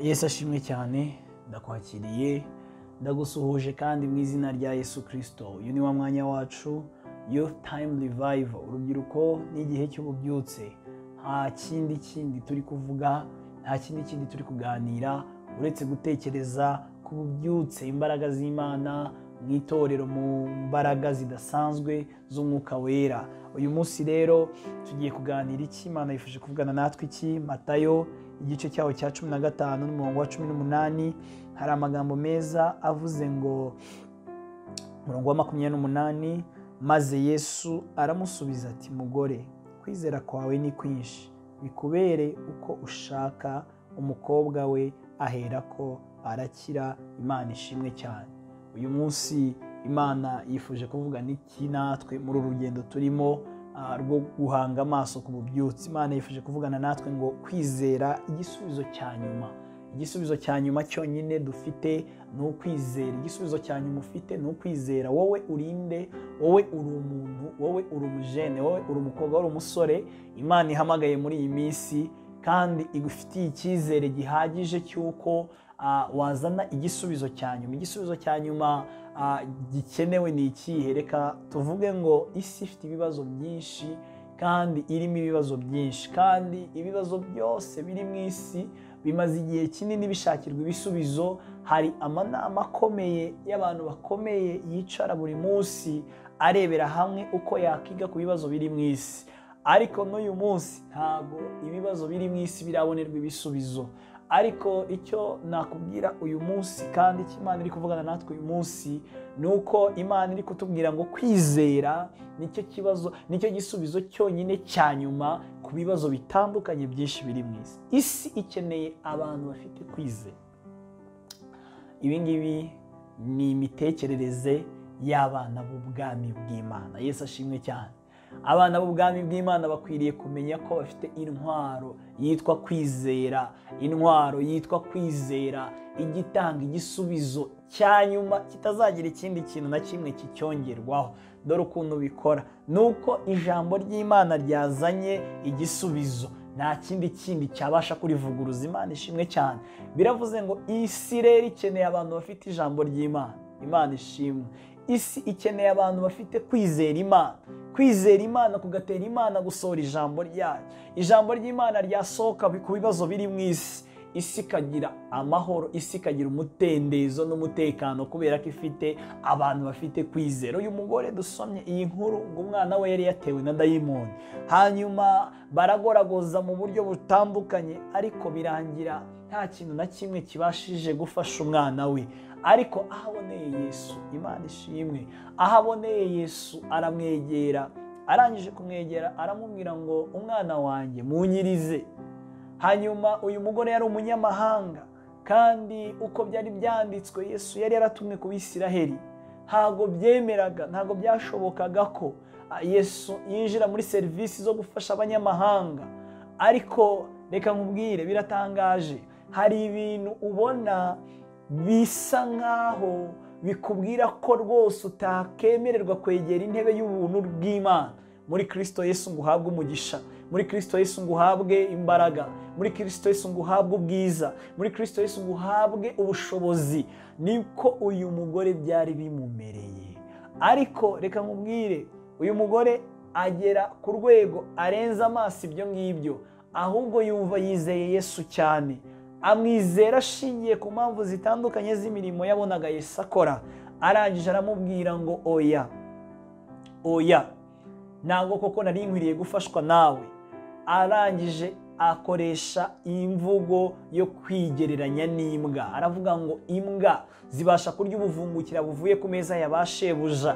Yesu ashimwe cyane, ndakwakiriye, ndagusuhuje kandi mu izina rya Yesu Kristo. Uyu ni wa mwanya wacu Youth Time Revival, urubyiruko n'igihe cy'ububyutse. Nta kindi kindi turi kuvuga, nta kindi kindi turi kuganira uretse gutekereza ku bubyutse, imbaraga z'Imana mu itorero, mu mbaraga zidasanzwe z'Umwuka Wera. Uyu munsi rero tugiye kuganira iki? Imana yifuje kuvugana natwe iki? Matayo igice cyawo cya 15 n'umurongo wa 18, hari amagambo meza avuze ngo, umurongo wa 28, maze Yesu aramusubiza ati, mugore, kwizera kwawe ni kwinshi, bikubere uko ushaka. Umukobwa we aherako arakira. Imana ishimwe cyane. Uyu munsi Imana yifuje kuvugana iki natwe muri uru rugendo turimo rwo guhanga amaso ku bubyutse. Imana yifuje kuvugana natwe ngo kwizera igisubizo cya nyuma. Igisubizo cya nyuma cyonyine dufite ni ukwizera. Igisubizo cya nyuma ufite ni ukwizera. Wowe urinde, wowe uri umuntu, wowe uri umujene, wowe uri umukobwa, uri umusore Imana ihamagaye muri iyi minsi kandi igufitiye icyizere gihagije cy'uko wazana igisubizo cya nyuma. Igisubizo cya nyuma gikenewe ni ikihe? Reka tuvuge ngo isi ifite ibibazo byinshi kandi irimo ibibazo byinshi, kandi ibibazo byose biri mu isi bimaze igihe kinini bishakirwa ibisubizo. Hari amanama akomeye y'abantu bakomeye yicara buri munsi arebera hamwe uko yakiga ku bibazo biri mu isi, ariko n'uyu munsi ntabwo ibibazo biri mu isi birabonerwa ibisubizo. Ariko icyo nakubwira uyu munsi kandi icyo Imana iri kuvugana natwe uyu munsi ni uko Imana iri kutubwira ngo kwizera nicyo kibazo, nicyo gisubizo cyonyine cya nyuma ku bibazo bitandukanye byinshi biri mu isi. Isi ikeneye abantu bafite kwizera. Ibi ngibi ni imitekerereze y'abana b'ubwami bw'Imana. Yesu ashimwe cyane. Abana b'ubwami bw'Imana bakwiriye kumenya ko bafite intwaro yitwa kwizera, intwaro yitwa kwizera igitanga igisubizo cya nyuma kitazagira ikindi kintu na kimwe kicyongerwaho. Dore ukuntu bikora, nuko ijambo ry'Imana ryazanye igisubizo, nta kindi kindi cyabasha kurivuguruza. Imana ishimwe cyane. Biravuze ngo isi rero ikeneye abantu bafite ijambo ry'Imana. Imana ishimwe. Isi ikeneye abantu bafite kwizera Imana. Kwizera Imana kugatera Imana gusohora ijambo ryayo. Ijambo ry'Imana ryasohoka ku bibazo biri mu isi, isi ikagira amahoro, isi ikagira umutendezo n'umutekano kubera ko ifite abantu bafite kwizera. Uyu mugore dusomye iyi nkuru ngo umwana we yari yatewe na dayimoni, hanyuma baragoragoza mu buryo butandukanye, ariko birangira nta kintu na kimwe kibashije gufasha umwana we. Ariko aho aboneye Yesu, Imana ishimwe, aho aboneye Yesu aramwegera. Arangije kumwegera aramubwira ngo umwana wanjye munyirize. Hanyuma uyu mugore yari umunyamahanga, kandi uko byari byanditswe Yesu yari yaratumwe ku Bisiraheli. Ntago byemeraga, ntago byashobokaga ko Yesu yinjira muri serivisi zo gufasha abanyamahanga. Ariko reka nkubwire, biratangaje, hari ibintu ubona bisa nkaho bikubwira ko rwose utakemererwa kwegera intebe y'ubuntu bw'Imana. Muri Kristo Yesu ngo uhabwe umugisha, muri Kristo Yesu ngo uhabwe imbaraga, muri Kristo Yesu ngo uhabwe ubwiza, muri Kristo Yesu ngo uhabwe ubushobozi. Niko uyu mugore byari bimumereye. Ariko reka nkubwire, uyu mugore agera ku rwego arenza amaso ibyo ngibyo, ahubwo yumva yizeye Yesu cyane. Amwizera ashingiye ku mpamvu zitandukanye z'imirimo yabonaga Yesu akora. Arangije aramubwira ngo oya, oya, ntabwo koko nari nkwiriye gufashwa nawe. Arangije akoresha imvugo yo kwigereranya n'imbwa. Aravuga ngo imbwa zibasha kurya ubuvungukira buvuye ku meza ya ba shebuja.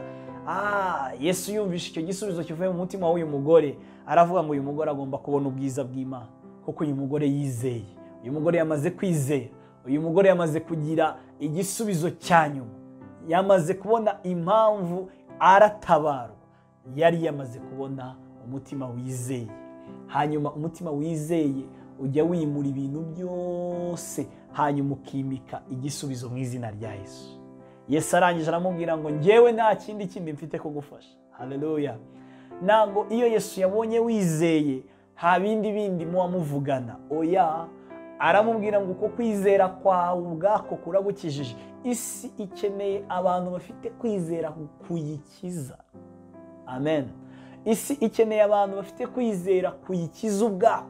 Yesu yumvishe icyo gisubizo kivuye mu mutima w'uyu mugore, aravuga ngo uyu mugore agomba kubona ubwiza bw'Imana, kuko uyu mugore yizeye, uyu mugore yamaze kwizera, uyu mugore yamaze kugira igisubizo cya nyuma, yamaze kubona impamvu aratabarwa, yari yamaze kubona umutima wizeye. Hanyuma umutima wizeye ujya wimura ibintu byose, hanyuma ukimika igisubizo mu izina rya Yesu. Yesu arangije aramubwira ngo njyewe nta kindi kindi mfite kugufasha. Haleluya. Ntabwo iyo Yesu yabonye wizeye nta bindi bindi muba muvugana. Oya, Aramubwira ngo uko kwizera kwawe ubwako kuragukijije. Isi ikeneye abantu bafite kwizera kuyikiza. Amen. Isi ikeneye abantu bafite kwizera kuyikiza ubwako.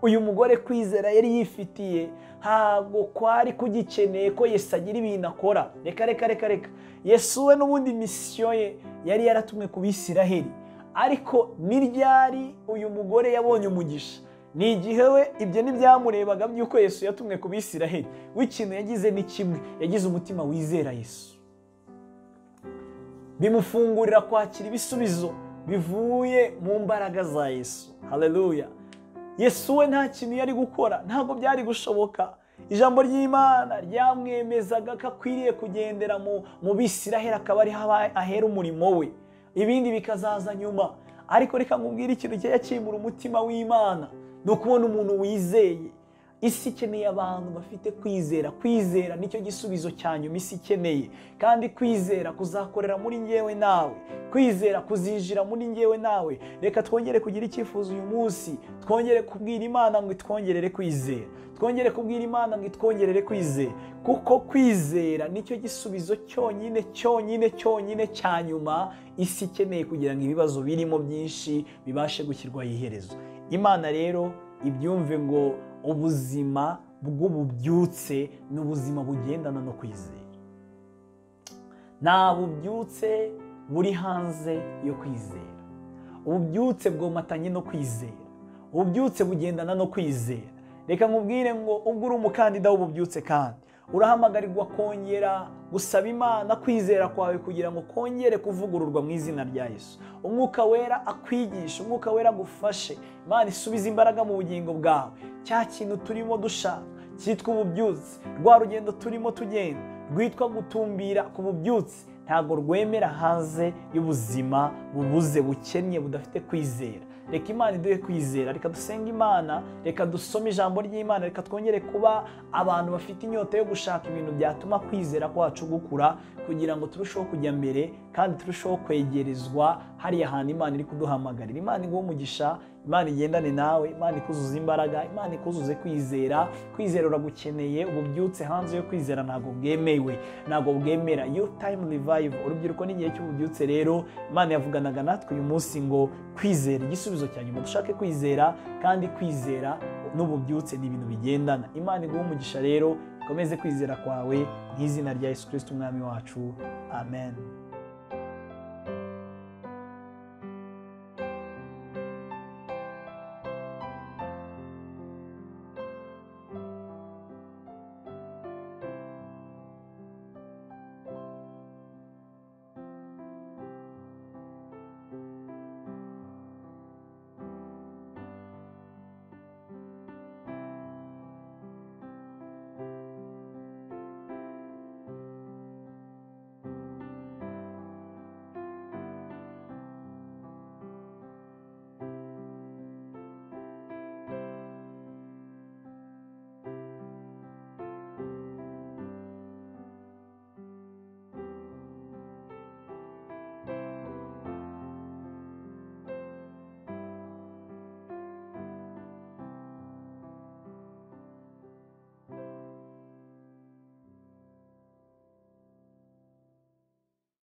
Uyu mugore kwizera yari yifitiye ntabwo kwari kugikeneye ko Yesu agira ibintu akora. Reka reka reka reka. Yesu we n'ubundi misiyo ye yari yaratumwe ku Bisiraheli. Ariko ni ryari uyu mugore yabonye umugisha? Ni igihe we ibyo ntibyamurebaga by'uko Yesu yatumwe ku Bisiraheli. W'ikintu yagize ni kimwe, yagize umutima wizera Yesu. Bimufungurira kwakira ibisubizo bivuye mu mbaraga za Yesu. Haleluya. Yesu we nta kintu yari gukora, ntabwo byari gushoboka. Ijambo ry'Imana ryamwemezaga ko akwiriye kugendera mu Bisiraheli akaba ariho ahera umurimo we, ibindi bikazaza nyuma. Ariko reka nkubwire ikintu kijya kimura umutima w'Imana, ni ukubona umuntu wizeye. Isi ikeneye abantu bafite kwizera. Kwizera nicyo gisubizo cya nyuma isi ikeneye, kandi kwizera kuzakorera muri njyewe nawe, kwizera kuzinjira muri njyewe nawe. Reka twongere kugira icyifuzo uyu munsi, twongere kubwira Imana ngo itwongerere kwizera, twongere kubwira Imana ngo itwongerere kwizera, kuko kwizera nicyo gisubizo cyonyine cyonyine cyonyine cya nyuma isi ikeneye kugira ngo ibibazo birimo byinshi bibashe gushyirwaho iherezo. Imana rero ibyumve ngo ubuzima bw'ububyutse ni ubuzima bugendana no kwizera. Nta bubyutse buri hanze yo kwizera. Ububyutse bwomatanye no kwizera. Ububyutse bugendana no kwizera. Reka nkubwire ngo ubwo uri umukandida w'ububyutse kandi urahamagarirwa kongera gusaba Imana kwizera kwawe kugira ngo kongere kuvugururwa mu izina rya Yesu. Umwuka wera akwigisha, umwuka wera agufashe. Imana isubize imbaraga mu bugingo bwawe. Cya kintu turimo dushaka cyitwa ububyutse, rwa rugendo turimo tugenda rwitwa gutumbira ku bubyutse, ntabwo rwemera hanze y'ubuzima bubuze, bukennye, budafite kwizera. Reka Imana iduhe kwizera, reka dusenge Imana, reka dusome ijambo ry'Imana, reka twongere kuba abantu bafite inyota yo gushaka ibintu byatuma kwizera kwacu gukura, kugira ngo turusheho kujya mbere kandi turusheho kwegerezwa hariya hantu Imana iri kuduhamagarira. Imana iguhe umugisha, Imana igendane nawe, Imana ikuzuze imbaraga, Imana ikuzuze kwizera. Kwizera uragukeneye, ububyutse hanze yo kwizera ntabwo bwemewe, ntabwo bwemera. Youth Time Revival, urubyiruko n'igihe cy'ububyutse. Rero Imana yavuganaga natwe uyu munsi ngo kwizera igisubizo cya nyuma, dushake kwizera, kandi kwizera n'ububyutse ni ibintu bigendana. Imana iguhe umugisha rero, ikomeze kwizera kwawe mu izina rya Yesu Kristo umwami wacu. Amen.